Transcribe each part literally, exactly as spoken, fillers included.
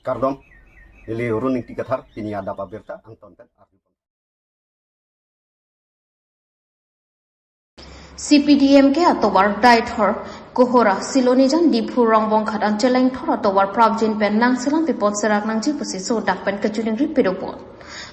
Kardom, neli Run Ingti Kathar, pini adap abirta angton pen arjupon. C P D M K atovar Deithor Kohora Silonijan Diphu Rongbonghat Anchel Engthor atovar prapjin pen nangselam pipon serak nangji pusi sodak pen kachiningri pedopon.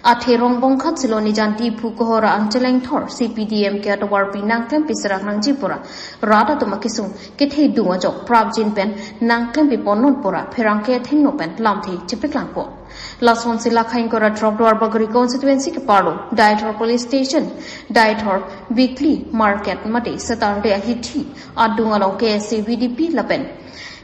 Athe Rongbonghat Silonijan Diphu Kohora Anchel Engthor C P D M K atovarpi nangklem piserak nangji pura rat atum akesung kethedung ajok prapjin pen nangklem pipon non pura pherangke athengno pen lamthe chepaklangpon. Lasonsi Lakhain Kora Throk Duarbagori constituency keparlo Deithor police station, Deithor weekly market mate Saturday ahithi adung along K S A V D P lapen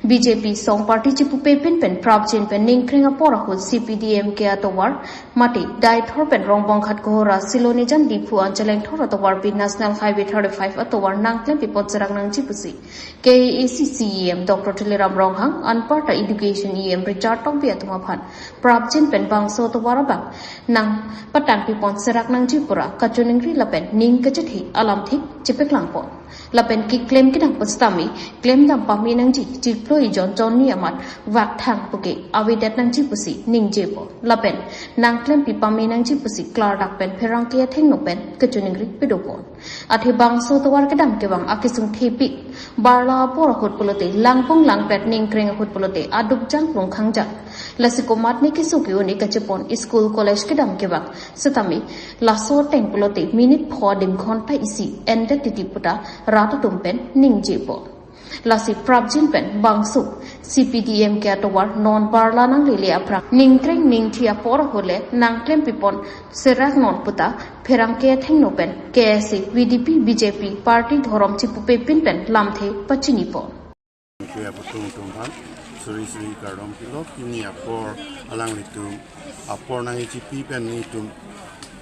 B J P song party chipupepin pen prapjin pen ningkreng apor ahut C P D M K atovar mate Deithor pen Rongbonghat Kohora Silonijan Diphu Anchel Engthor atovarpi National Highway thirty-five atovar nangklem pipon serak nangji pusi K A A C C E M Doctor Tuliram Ronghang anparta Education E M Richard Tokbi atum aphan prapjin pen bangso atovar abang nangpatang pipon serak nangji pura kachiningri lapen ning kachethe alamthe chepaklangpon. Lapen keklem kedam pusitame klemdam pame nangji chiklo ijon jonni amat vakthang puke avedet nangji pusi ningjepon. Lapen nangklem pipame nangji pusi klardak pen pherangke athengno pen kachiningri pedopon. Athe bangso atovar kedam kevang akesung thepik barla apor ahut pulote langpung langpet ningkreng ahut pulote aduk jang plung khangjang. Lasi komatne keso ke-un-e kachepon school college kedam kevang setame laso ateng pulote minute pho adim ghonta isi endet titi puta rat atum pen ningjepon. Lasi prapjin pen bangso C P D M K atovar non barla nanglele aphrang ningkreng ningthi apor ahut le nangklem pipon serak non puta pherangke athengno pen K S A, V D P, B J P party dhorom chipupepin pen lamthe pachinipon. Kaya putung tumphan, suri suri kardom pilo, pini apor alanglitum apor nangchipi pen nelitum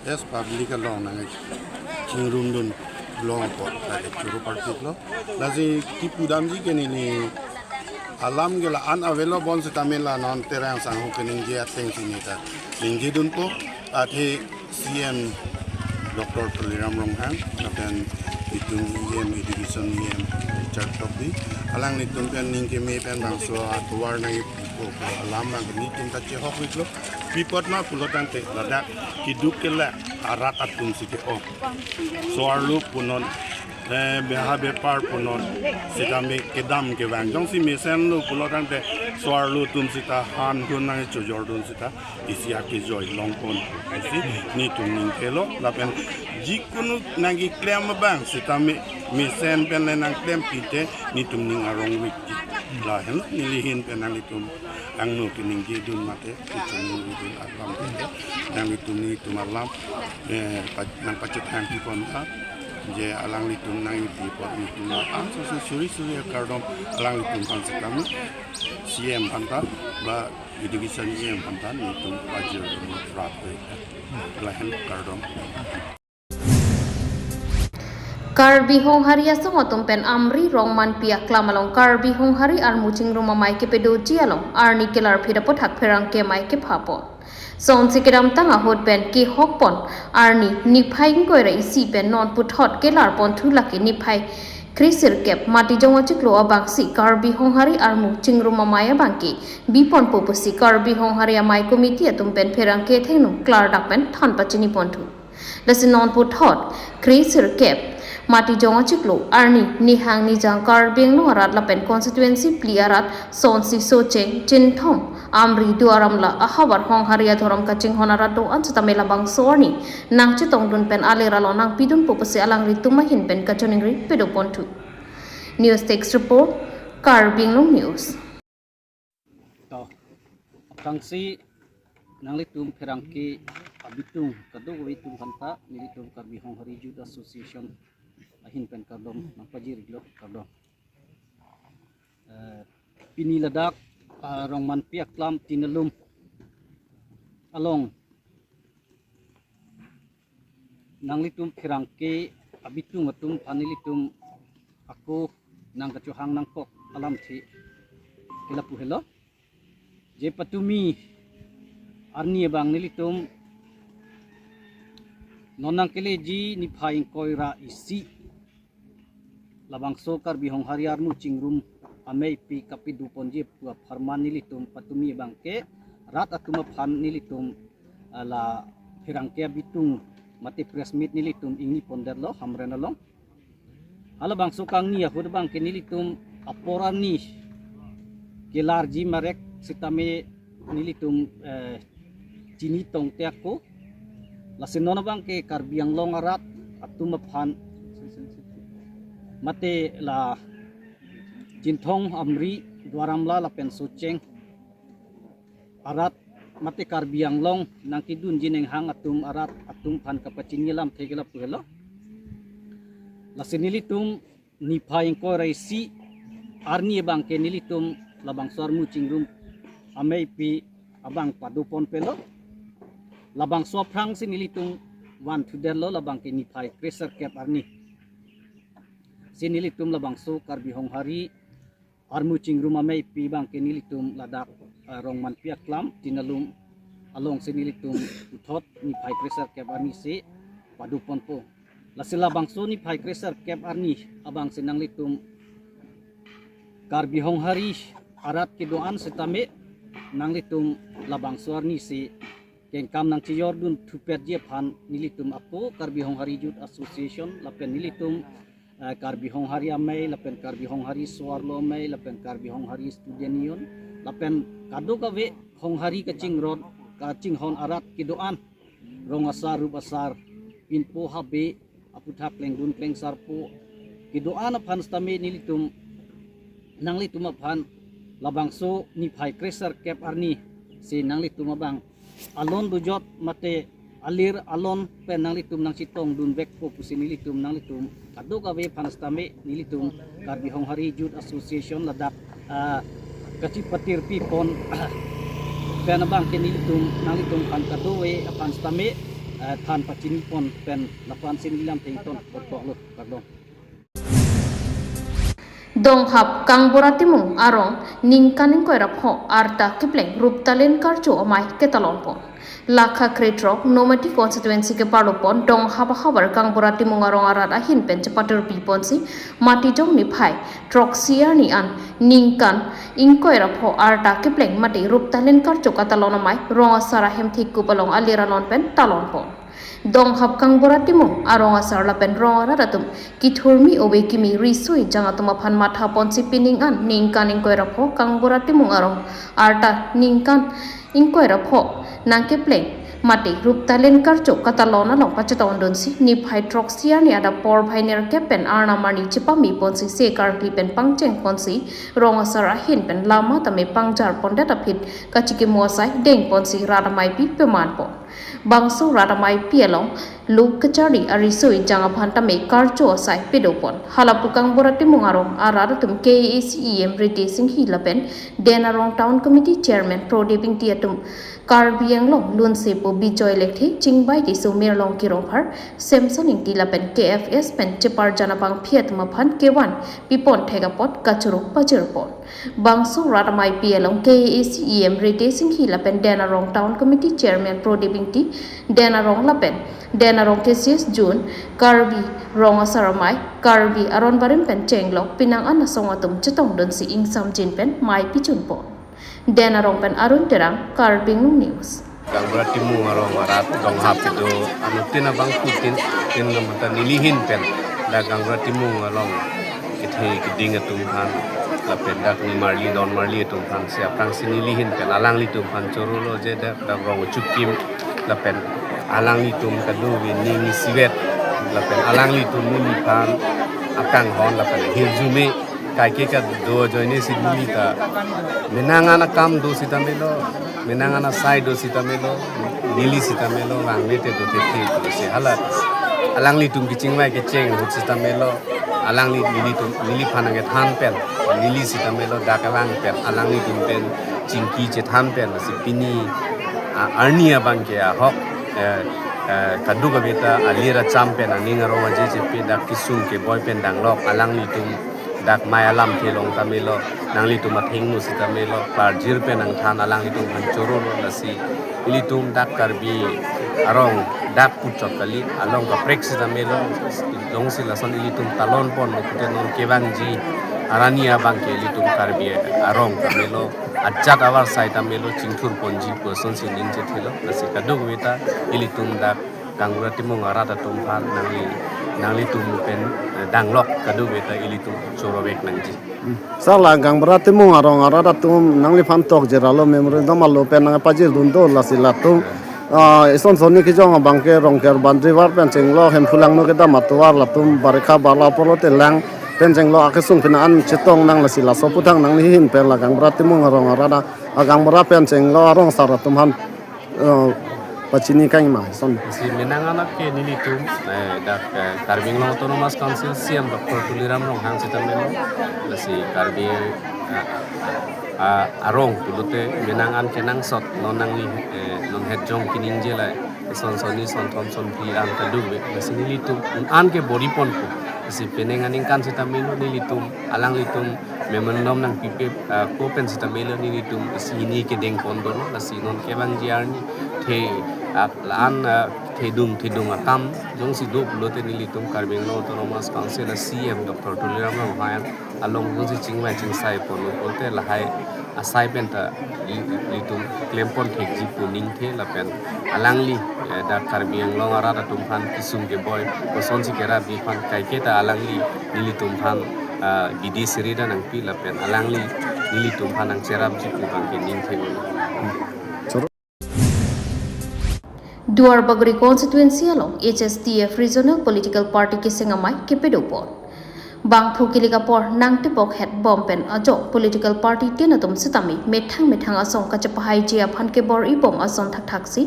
as public along nangchingrumdun long apot lake choro partiklo. Lasi kipudamji ke neli alam ke la-an avelo bonsitame la non Terang Sangho keningje atengsi neta ningjedunpo. Athe C M Doctor Tuliram Ronghang lapen itum E M, Education E M Richard Tokbi, alanglitum pen ning keme pen bangso atovar nangchipipo alam abang nelitum ta chehok wiklo. Pi apot ma pulo tangte ladak keduk kelak arat atumsi ke-ong. So-arlo punon, eh, beha bepar punon, sitame kedam kevang jongsi mesenlo pulo tangte so-arlo atum sita han hun nangchojordun sita isi akejoi longpon. Isi nelitum ning kelo lapen jikunu nangkeklem abang sitame mesen pen le nangklem pite nelitum ning arong wik. Lahenlo neli ahin pen nanglitum angno keningjedun mate kachiningjedun alam pite nanglitum nelitum alam, eh, pa-, nangpachethang pipon ta je alanglitum nangpi apot nelitum la-an sosi suri suri akardom alanglitum aphan sitame C M aphan ta ba Education E M aphan ta nelitum pajir rat ko lahen kardom. Karbi Honghari asong atum pen Amri Rongmanpi aklam along Karbi Honghari armu chingrum amei kepadoji along arni kelar phit aputhak pherangke amei kephapon. Sonsi kedamtang ahut pen kehokpon arni niphai ingkoi ra isi pen non puthot kelarponthu lake niphai kresirkep Matijong achiklo abangsi Karbi Honghari armu chingrum amei abangke biponpo pusi Karbi Honghari amei committee atum pen pherangke athengno klardak pen than pachiniponthu. Lasi non puthot kresirkep Matijong achiklo arni nihang nijang Karbi Anglong arat lapen constituency phli arat sonsi Socheng, Chinthong, Amri, Duar Amla ahavar Honghari adhorom kachinghon arat do-an sitame labangso arni nangchetongdun pen aler along nangpidunpo pusi alanglitum ahin pen kachiningri padoponthu. News Desk Report, Karbi Anglong News. To, aphrangsi nanglitum pherangke abitung kadokave atum aphanta nelitum Karbi Honghari Youth Association ahin pen kardom nangpajirlo, kardom. Eh, pini ladak, ah, Rongmanpi aklam Tinalum along nanglitum pherangke abitung atum aphan nelitum ako nangkachohang nangkok alamthe ke lapu helo. Je patumi arni abang nelitum non nangkeleji niphai ingkoi ra isi labangso Karbi Honghari armu chingrum ameipi kapidoponji pu apharman nelitum patumi abangke rat atum aphan nelitum, ah, la pherangke abitung mate press meet nelitum ingni pondetlo Hamren along. Halabangso kangni ahut abangke nelitum apor arni kelarji marek sitame nelitum, eh, chini tongte ako. Lasi non abangke Karbi Anglong arat atum aphan mate la Chinthong, Amri, Duar Amla lapen Socheng arat mate Karbi Anglong nangkedunji ninghang atum arat atum aphan kapachini alamthe ke lapu helo. Lasi nelitum niphai ingkoi ra isi arni abangke nelitum labangso armu chingrum ameipi abang padoponpelo. Labangso aphrangsi nelitum vanthudetlo, labangke niphai kresirkep arni si nelitum labangso Karbi Honghari armu chingrum ameipi abangke nelitum ladak, eh, Rongmanpi Aklam Tinalum alongsi nelitum puthot niphai kresirkep arni si padoponpo. Lasi labangso niphai kresirkep arni abangsi nanglitum Karbi Honghari arat kedo-an sitame nanglitum labangso arni si kengkam nangchejordun thupetji aphan nelitum ako Karbi Honghari Youth Association lapen nelitum, eh, Karbi Honghari Amei lapen Karbi Honghari So-arlo Amei lapen Karbi Honghari Student Union lapen kadokave Honghari kachingron kachinghon arat kedo-an, rong asar, rup asar, pinpo, habe, aputhak klengdun klengsarpo kedo-an aphan sitame nelitum nanglitum aphan labangso niphai kresirkep arni si nanglitum abang alon dojot mate alir alon pen nanglitum nangchetongdunvekpo pusi nelitum nanglitum kadokave aphan sitame nelitum Karbi Honghari Youth Association ladak, ah, kachipatirpipon pen abangke nelitum nanglitum aphan kadokave aphan sitame, ah, than pachinipon pen lapu-ansi neli lamthe ingtonpon toklo, kardom. Donghap Kangbura Timung arong ningkan ingkoi ra pho arta kepleng ruptalen karcho amei ketalonpon. Lakha krethrok Nomati constituency keparlopon Donghap ahavar Kangbura Timung arong arat ahin pen chepatirpiponsi Matijong niphai throksi arni an ningkan ingkoi ra pho arta kepleng mate ruptalen karcho katalon amei rong asar ahem thekup along alir alon pen talonpon. Donghap Kangbura Timung arong asar lapen rong arat atum kethurmi ove kimi riso ejang atum aphan mathaponsi pining an ningkan ingkoi ra pho Kangbura Timung arong arta ningkan ingkoi ra pho nangkepleng mate ruptalen karcho katalon along pachetongdunsi niphai throksi arni adap porphai nerkep pen arnam arni chepamiponsi se karkli pen pangchengponsi rong asar ahin pen lama tame pangjarpondet aphi kachikimo asai dengponsi rat ameipi pemanpon. Bangso rat ameipi along lo kacharli ariso ejang aphan tame karcho asai pedopon. Halapu Kangbura Timung arong arat atum K A A C E M Ritesh Enghi lapen Den Arong Town Committee Chairman Prodip Engti atum Karbi Anglong lunsepo Bijoy Lekthe, Chingbai Tisso, Mirlongki Rongphar, Samson Engti lapen K F S pen cheparjan abangpi atum aphan kevan pipon thek apot kachoro pajirpon. Bangso rat ameipi along K A A C E M Ritesh Enghi lapen Den Arong Town Committee Chairman Prodip Engti, Den Arong lapen Den Arong K C S Jun, Karbi Rong Asar Amei, Karbi Aron Barim pen chenglok pinang an asong atum chetongdunsi ingsamjin pen mei pichunpon. Den Arong pen Arun Terang, Karbi Anglong News. Kangbura Timung arong arat Donghap kedo anuttin abangphutin tin namata nelihin pen dak Kangbura Timung along kethe keding atum aphan lapen dak nimarli donmarli atum aphansi aphrangsi nelihin pen alanglitum aphan chorolo je dak dak rong chukim lapen alanglitum kadokave ning isivet lapen alanglitum neliphan akanghon lapen hirjume kaike kado ajoine si neli ta menang an akam do sitame lo, menang an asai do sitame lo, neli sitame lo, vangve te do tete si hala alanglitum kechingvai kecheng ahut sitame lo, alangli nelitum neliphan nangkethan pen neli sitame lo dak kevang pen alanglitum pen chingki chethan pen si pini, a, arni abangke ahok, eh, eh, kadokave ta alir acham pen aning arong aje chepe dak kesung keboi pen danglok alanglitum dak mei alamthe long tame lo, nanglitum athengno sitame lo, parjir pen nangthan alanglitum aphan chorolo lasi ilitum dak Karbi arong dak puchot kali along kaprek sitame lo, jongsi lason ilitum talonpon lo pute non kevangji arni abangke ilitum Karbi arong tame lo. ajat avar sai ta melo chingthur ponji pu asonsi ningje thelo, lasi kadokave ta ilitum dak gaonbura timung arat atum aphan nangli, nanglitum pen, eh, danglok kadokave ta ilitum chorovek nangji. Sir, la gaonbura timung arong arat atum nangliphan tokjir alo memorandum alo pen nangpajirdun do, lasi latum, ah, ison sonni kejong abang ke Rongker boundary wall pen chenglok, Hemphu Langno kedam atovar latum barikha barla pulote lang pen chenglok akesung pina an chetong nang, lasi laso aphuthak nangli ahin pen la gaonbura timung arong arat a, a gaonbura pen chenglok arong asar atum aphan, eh, pachini kangma ison. Si menang anak ke nelitum, eh, dak, eh, Karbi Anglong Autonomous Council C M Doctor Tuliram Ronghang sitame lo, lasi Karbi, eh, ah, arong pulote menang an kenangsot non nangli, eh, non hetjong keningje lai ison sonni, ison thom, ison phli an kadokave, lasi nelitum un an ke bor-i ponpo, lasi penang aningkan sitame lo nelitum, alanglitum memorandum nangpipe, ah, ko pen sitame lo nelitum isi hini kedeng pon do, lasi non kevangji arni the, ah, la-an, ah, thedung thedung akam jongsi do pulote nelitum Karbi Anglong Autonomous Council a C M Doctor Tuliram Ronghang along jongsi chingvai chingsai pon pulote lahai asai pen ta i-, i-, ilitum klem pon thekji pu ningthe lapen alangli, eh, dak Karbi Anglong arat atum aphan kesung keboi kosonsi kerapji aphan kaiketa alangli nelitum aphan, ah, bidi siri ta nangpi lapen alangli nelitum aphan nangcherapji pu abang ke ningthe un. Duarbagori constituency along H S D F Regional Political Party keseng amei kepadopon. Bangphu kilik apor nangtipok het bom pen ajok political party tin atum sitame methang methang asong kachepahaiji aphan kebor-i bom ason thakthaksi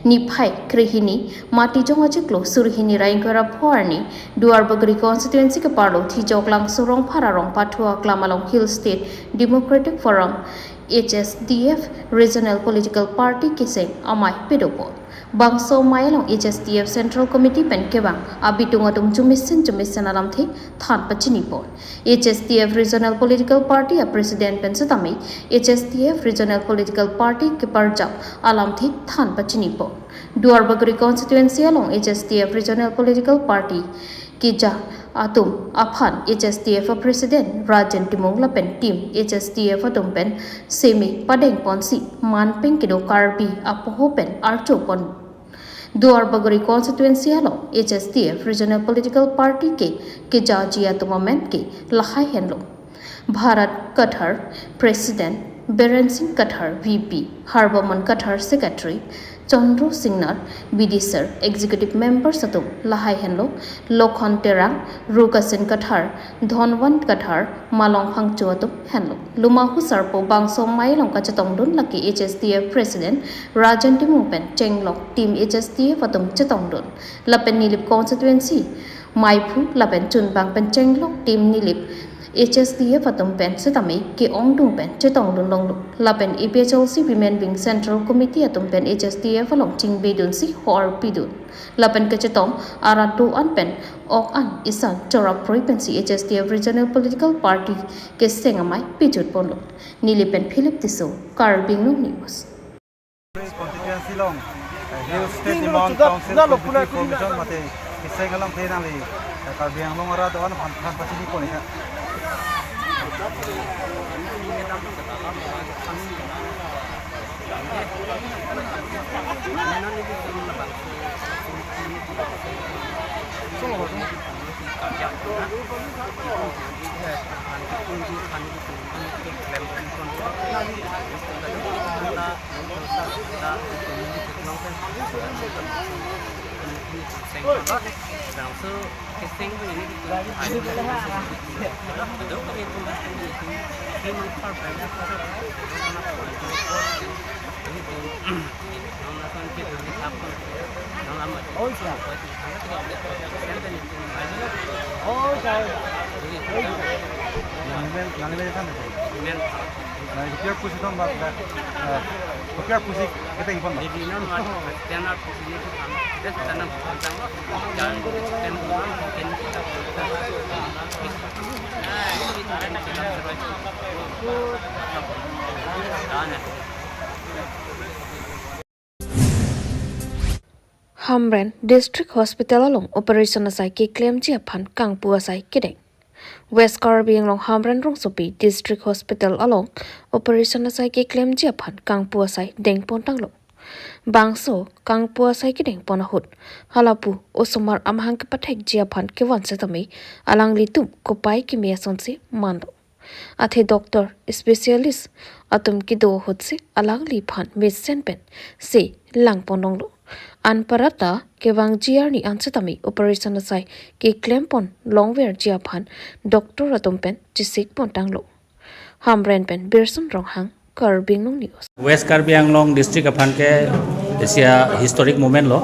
niphai krehini Matijong achiklo surhini ra ingkoi ra pho arni Duarbagori constituency keparlo Thijok Langso Rongphar arong pathu aklam along Hill State Democratic Forum H S D F Regional Political Party keseng amei padopon. Bangso amei along H S D F Central Committee pen kevang abitung atum chumesen chumesen alamthe than pachinipon. H S D F Regional Political Party a President pen sitame H S D F Regional Political Party keparjap alamthe than pachinipon. Duarbagori constituency along H S D F Regional Political Party keja atum aphan H S D F a President Rajen Timung lapen team H S D F atum pen seme padeng ponsi manpeng kedo Karbi apoho pen archo pon. Duarbagori constituency along H S D F Regional Political Party ke kejaji atum amen ke lahai henlo: Bharat Kathar, President; Biren Singh Kathar, V P; Harbamon Kathar, Secretary; Chandru Singnar, B D sir, Executive Members atum lahai henlo: Lokhon Terang, Rukasin Kathar, Dhonwant Kathar, Malong Phangcho atum henlo. Lumahu sarpo bangso amei along kachetongdun lake H S D F President Rajen Timung pen chenglok team H S D F atum chetongdun. Lapen Nilip constituency meiphu lapen chunbang pen chenglok team Nilip H S D F atum pen sitame ke-ongdung pen chetongdun longlo. Lapen A P H L C Women Wing Central Committee atum pen H S D F along chingbedunsi hor pidun. Lapen kachetong arat do-an pen ok an isan chorap proi pensi H S D F Regional Political Party keseng amei pejut ponlo. Nilip pen Philip Tisso, Karbi Anglong News. Constituency along, eh, Hill State Demand Council Constituency Commission mate keseng alamthe nangli, eh, Karbi Anglong arat do-an aphan than pachinipon ikha. Nangli, nangli kan? Nangli kopiar pusi thon ba, eh, kopiar pusi kita ipon ba. Hamren District Hospital along operation asai keklemji aphan kangpu asai kedeng. West Karbi Anglong Hamren rongsopi District Hospital along operation asai keklemji aphan kangpu asai dengpon tanglo. Bangso kangpu asai kedengpon ahut halapu osomar amahang kepathekji aphan kevan setame alanglitum kopai keme asonsi manlo. Athe doctor specialist atum kedo ahutsi alangliphan mesen pen se langpon longlo. Anparta kevangji arni an setame operation asai keklempon longverji aphan doctor atum pen chesikpon tanglo. Hamren pen Birsun Ronghang, Karbi Anglong News. West Karbi Anglong District aphan ke isi a historic moment lo.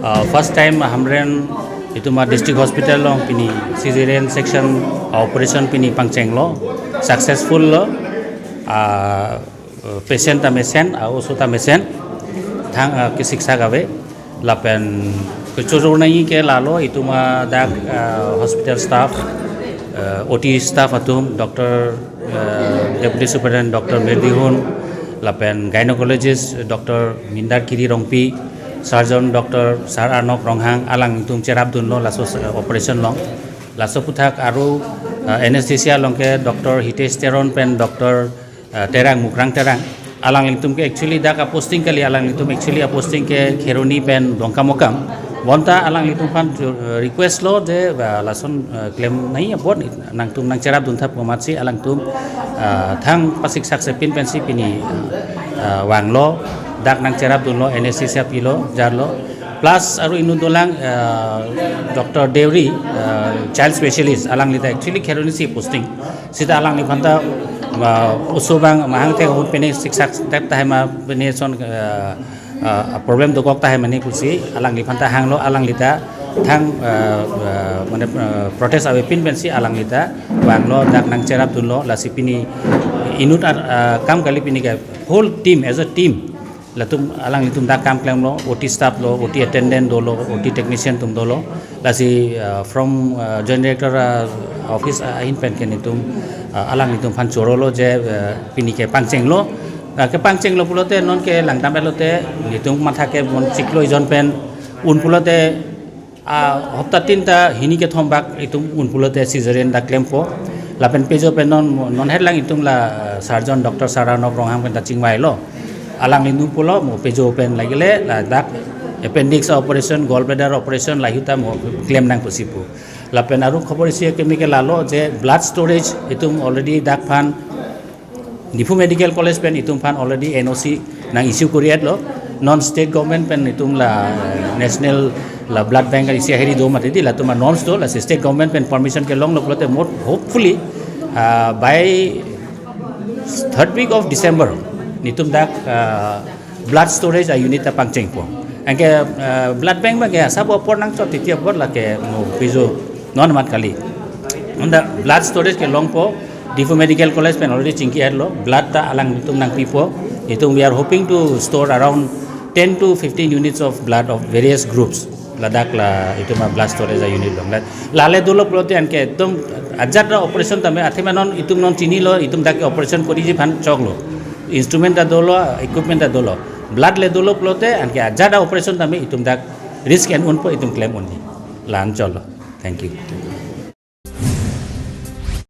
Uh, first time Hamren itum a district hospital along pini cesarean section operation pini pangchenglo, successful lo. Uh, patient ta mesen, uh, oso ta mesen, thang uh, kesiksak ave. Lapen kechoro nai ke lalo itum a dak uh, hospital staff, uh, O T staff atum, doctor, uh, deputy superintendent doctor Mirdihun, lapen gynecologist doctor Mindar Kiri Rongpi, surgeon doctor Sar Arnok Ronghang, alangtum cherapdunlo laso uh, operation along. Laso aputhak aru uh, anesthesia along ke doctor Hitesh Teron pen doctor uh, Terang, Mukrang Terang. Alanglitum ke actually dak a posting kali, alanglitum actually a posting ke Kheroni pen Dongkamukam. Bonta alanglitum aphan uh, request lo je uh, lason uh, klem nai abot nangtum nangcherapdun thap komatsi alangtum uh, thang pasiksak sepin pensi pini uh, uh, vanglo, dak nangcherapdunlo, anesthesia pilo, jarlo. Plus aru inut dolang uh, doctor Deuri, uh, child specialist, alanglita actually Kheroni si posting. Sita alangliphan ta uh, oso abang mahang thek ahut pene siksak step tahai ma pene son uh, uh, problem dokok tahai mane pusi alangliphan ta hanglo, alanglita thang uh, uh, mane uh, protest avepin pensi alanglita vanglo, dak nangcherapdunlo, lasi pini inut ar uh, kam kali, pini ke whole team, as a team latum alanglitum dak kam klemlo, O T staff lo, O T attendant dolo, O T technician atum dolo. Lasi uh, from uh, Joint Director uh, office uh, ahin pen ke netum uh, alanglitum aphan chorolo je uh, pini ke pangchenglo. Uh, kepangchenglo pulote non ke langdam elote netum matha ke mon chiklo ejon pen un pulote uh, hopta tin ta hini kethom bak itum un pulote cesarean dak klempo. Lapen pejo pen non non herlang itum la uh, surgeon doctor Sar Arnok Ronghang pen ta chingvailo. Alanglitum pulo mo pejo pen lagile ladak appendix operation, gallbladder operation lahei ta mo klem nang pusi pu. Lapen aru khobor isi keme ke lalo je blood storage itum already dak aphan Diphu Medical College pen itum aphan already N O C nang issue kori-etlo. Non state government pen itum la uh, national la blood bank isi aheri do mati di, latum a norms do, lasi state government pen permission kelonglo pulote mo hopefulli uh, by third week of December netum dak uh, blood storage a unit ta pangchengpo. Anke uh, blood bank abang ke asap apor nangchot titi apor lake mo pejo non mat kali. Unda blood storage kelongpo, Diphu Medical College pen already chingki-etlo, blood ta alanglitum nangpipo. Itum we are hoping to store around ten to fifteen units of blood of various groups. Ladak la itum a blood storage a unit along. La lale dolo pulote anke ekdom ajat ra operation tame, athema non itum non chinilo, itum dak operation koriji aphan choklo. Instrument ta dolo, equipment ta dolo. Blood le dolo pulote anke ajat ra operation tame itum dak risk en unpo, itum klem unji. La-an cholo. Thank you.